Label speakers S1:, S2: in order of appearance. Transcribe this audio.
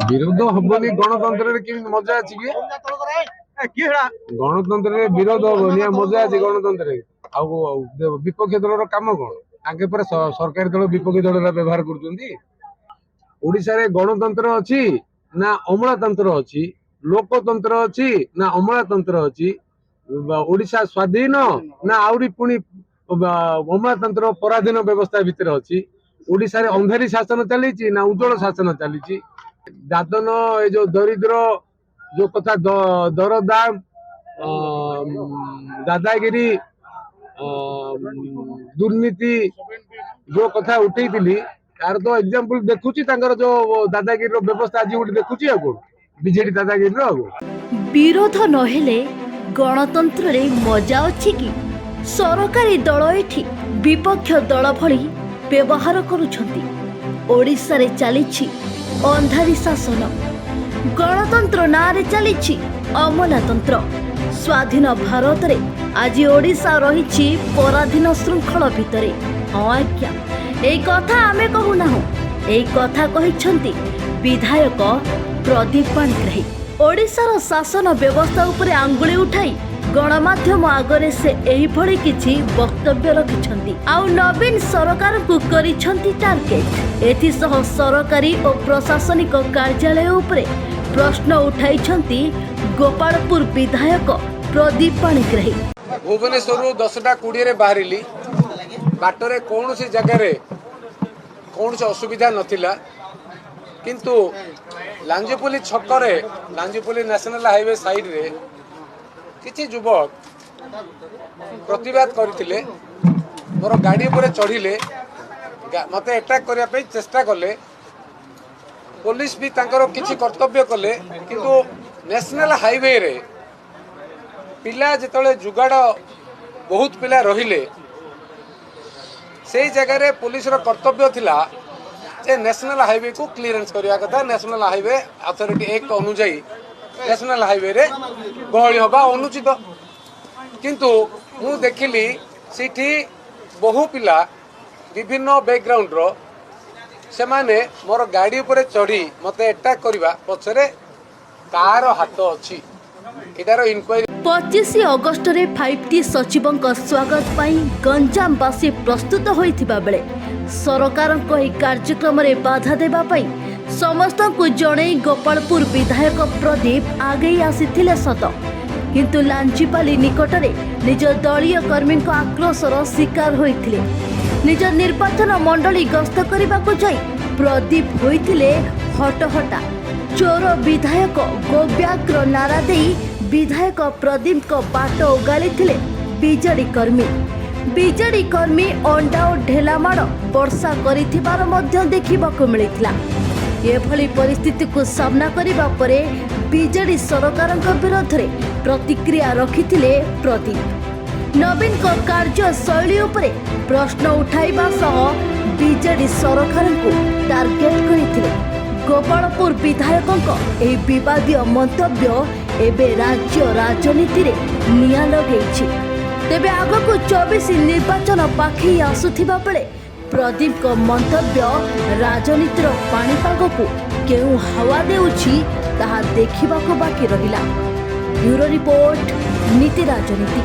S1: ବିରୋଧ ହବନି ଗଣତନ୍ତ୍ରରେ କେମିତି ମଜା ଅଛି କି? ଗଣତନ୍ତ୍ରରେ ବିରୋଧ ହବନି ଆଉ ମଜା ଅଛି ଗଣତନ୍ତ୍ରରେ? ଆଉ ବିପକ୍ଷ ଦଳର କାମ କଣ? ତାଙ୍କେ ପରେ ସରକାରୀ ଦଳ ବିପକ୍ଷ ଦଳର ବ୍ୟବହାର କରୁଛନ୍ତି। ଓଡିଶାରେ ଗଣତନ୍ତ୍ର ଅଛି ନା ଅମଲାତନ୍ତ୍ର ଅଛି? ଲୋକତନ୍ତ୍ର ଅଛି ନା ଅମଲାତନ୍ତ୍ର ଅଛି? ଓଡିଶା ସ୍ୱାଧୀନ ନା ଆହୁରି ପୁଣି ଅମଲାତନ୍ତ୍ର ପରାଧୀନ ବ୍ୟବସ୍ଥା ଭିତରେ ଅଛି? ଓଡିଶାରେ ଅନ୍ଧାରୀ ଶାସନ ଚାଲିଛି ନା ଉଜ୍ଜଳ ଶାସନ ଚାଲିଛି? ଦାଦନ, ଏ ଯୋଉ ଦରିଦ୍ର ଯୋଉ କଥା, ଦରଦାମ, ଦାଦାଗିରି, ଦୁର୍ନୀତି ଯୋଉ କଥା ଉଠେଇଥିଲି, ତାର ତ ଏକ୍ଜାମ୍ପଲ ଦେଖୁଛି। ତାଙ୍କର ଯୋଉ ଦାଦାଗିରିର ବ୍ୟବସ୍ଥା ଆଜି ଗୋଟେ ଦେଖୁଛି, ଆଉ କଣ ବିଜେଡି ଦାଦାଗିରିର ଆଉ କଣ?
S2: ବିରୋଧ ନହେଲେ ଗଣତନ୍ତ୍ରରେ ମଜା ଅଛି କି? ସରକାରୀ ଦଳ ଏଠି ବିପକ୍ଷ ଦଳ ଭଳି ବ୍ୟବହାର କରୁଛନ୍ତି। ଓଡ଼ିଶାରେ ଚାଲିଛି ଅନ୍ଧାରୀ ଶାସନ। ଗଣତନ୍ତ୍ର ନାଁରେ ଚାଲିଛି ଅମଲାତନ୍ତ୍ର। ସ୍ୱାଧୀନ ଭାରତରେ ଆଜି ଓଡ଼ିଶା ରହିଛି ପରାଧୀନ ଶୃଙ୍ଖଳ ଭିତରେ। ହଁ ଆଜ୍ଞା, ଏଇ କଥା ଆମେ କହୁନାହୁଁ, ଏଇ କଥା କହିଛନ୍ତି ବିଧାୟକ ପ୍ରଦୀପ ପାଣିଗ୍ରାହୀ। ଓଡ଼ିଶାର ଶାସନ ବ୍ୟବସ୍ଥା ଉପରେ ଆଙ୍ଗୁଳି ଉଠାଇ ଗଣମାଧ୍ୟମ ଆଗରେ ସେ ଏହିଭଳି କିଛି ବକ୍ତବ୍ୟ ରଖିଛନ୍ତି ଆଉ ନବୀନ ସରକାରଙ୍କୁ କରିଛନ୍ତି ଟାର୍ଗେଟ। ଏଥିସହ ସରକାରୀ ଓ ପ୍ରଶାସନିକ କାର୍ଯ୍ୟାଳୟ ଉପରେ ପ୍ରଶ୍ନ ଉଠାଇଛନ୍ତି ଗୋପାଳପୁର ବିଧାୟକ ପ୍ରଦୀପ ପାଣିଗ୍ରାହୀ।
S1: ଭୁବନେଶ୍ୱରରୁ 10ଟା 20ରେ ବାହାରିଲି। ବାଟରେ କୌଣସି ଜାଗାରେ କୌଣସି ଅସୁବିଧା ନଥିଲା। କିନ୍ତୁ ଲାଞ୍ଜିପୁଲି ଛକରେ, ଲାଞ୍ଜିପୁଲି ନ୍ୟାସନାଲ ହାଇୱେ ସାଇଡରେ କିଛି ଯୁବକ ପ୍ରତିବାଦ କରିଥିଲେ। ମୋର ଗାଡ଼ି ଉପରେ ଚଢ଼ିଲେ, ମୋତେ ଆଟାକ୍ କରିବା ପାଇଁ ଚେଷ୍ଟା କଲେ। ପୋଲିସ ବି ତାଙ୍କର କିଛି କର୍ତ୍ତବ୍ୟ କଲେ। କିନ୍ତୁ ନ୍ୟାସନାଲ ହାଇୱେରେ ପିଲା ଯେତେବେଳେ ଯୁଗାଡ଼ ବହୁତ ପିଲା ରହିଲେ, ସେଇ ଜାଗାରେ ପୋଲିସର କର୍ତ୍ତବ୍ୟ ଥିଲା ଯେ ନ୍ୟାସନାଲ ହାଇୱେକୁ କ୍ଲିୟରେନ୍ସ କରିବା କଥା। ନ୍ୟାସନାଲ ହାଇୱେ ଅଥରିଟି ଆକ୍ଟ ଅନୁଯାୟୀ ନ୍ୟାସନାଲ ହାଇୱେରେ ଗହଳି ହେବା ଅନୁଚିତ। କିନ୍ତୁ ମୁଁ ଦେଖିଲି, ସେଇଠି ବହୁ ପିଲା ବିଭିନ୍ନ ବ୍ୟାକଗ୍ରାଉଣ୍ଡର, ସେମାନେ ମୋର ଗାଡ଼ି ଉପରେ ଚଢ଼ି ମୋତେ ଆଟାକ୍ କରିବା ପଛରେ କାହାର ହାତ ଅଛି, ଏଟାର ଇନକ୍ୱାରି
S2: 25 ଅଗଷ୍ଟରେ 5ଟି ସଚିବଙ୍କ ସ୍ୱାଗତ ପାଇଁ ଗଞ୍ଜାମବାସୀ ପ୍ରସ୍ତୁତ ହୋଇଥିବା ବେଳେ ସରକାରଙ୍କ ଏହି କାର୍ଯ୍ୟକ୍ରମରେ ବାଧା ଦେବା ପାଇଁ ସମସ୍ତଙ୍କୁ ଜଣେଇ ଗୋପାଳପୁର ବିଧାୟକ ପ୍ରଦୀପ ଆଗେଇ ଆସିଥିଲେ ସତ, କିନ୍ତୁ ଲାଞ୍ଜିପାଲି ନିକଟରେ ନିଜ ଦଳୀୟ କର୍ମୀଙ୍କ ଆକ୍ରୋଶର ଶିକାର ହୋଇଥିଲେ। ନିଜ ନିର୍ବାଚନ ମଣ୍ଡଳୀ ଗସ୍ତ କରିବାକୁ ଯାଇ ପ୍ରଦୀପ ହୋଇଥିଲେ ହଟହଟା। ଚୋର ବିଧାୟକ, ଗୋ ବ୍ୟାକ୍‌ର ନାରା ଦେଇ ବିଧାୟକ ପ୍ରଦୀପଙ୍କ ବାଟ ଓଗାଳିଥିଲେ ବିଜେଡି କର୍ମୀ। ବିଜେଡି କର୍ମୀ ଅଣ୍ଡା ଓ ଢେଲାମାଡ଼ ବର୍ଷା କରିଥିବାର ମଧ୍ୟ ଦେଖିବାକୁ ମିଳିଥିଲା। ଏଭଳି ପରିସ୍ଥିତିକୁ ସାମ୍ନା କରିବା ପରେ ବିଜେଡି ସରକାରଙ୍କ ବିରୋଧରେ ପ୍ରତିକ୍ରିୟା ରଖିଥିଲେ ପ୍ରଦୀପ। ନବୀନଙ୍କ କାର୍ଯ୍ୟଶୈଳୀ ଉପରେ ପ୍ରଶ୍ନ ଉଠାଇବା ସହ ବିଜେଡି ସରକାରଙ୍କୁ ଟାର୍ଗେଟ କରିଥିଲେ। ଗୋପାଳପୁର ବିଧାୟକଙ୍କ ଏହି ବିବାଦୀୟ ମନ୍ତବ୍ୟ ଏବେ ରାଜ୍ୟ ରାଜନୀତିରେ ନିଆଁ ଲଗେଇଛି। ତେବେ ଆଗକୁ 24 ନିର୍ବାଚନ ପାଖେଇ ଆସୁଥିବା ବେଳେ ପ୍ରଦୀପଙ୍କ ମନ୍ତବ୍ୟ ରାଜନୀତିର ପାଣିପାଗକୁ କେଉଁ ହାୱା ଦେଉଛି, ତାହା ଦେଖିବାକୁ ବାକି ରହିଲା। ବ୍ୟୁରୋ ରିପୋର୍ଟ, ନୀତି ରାଜନୀତି।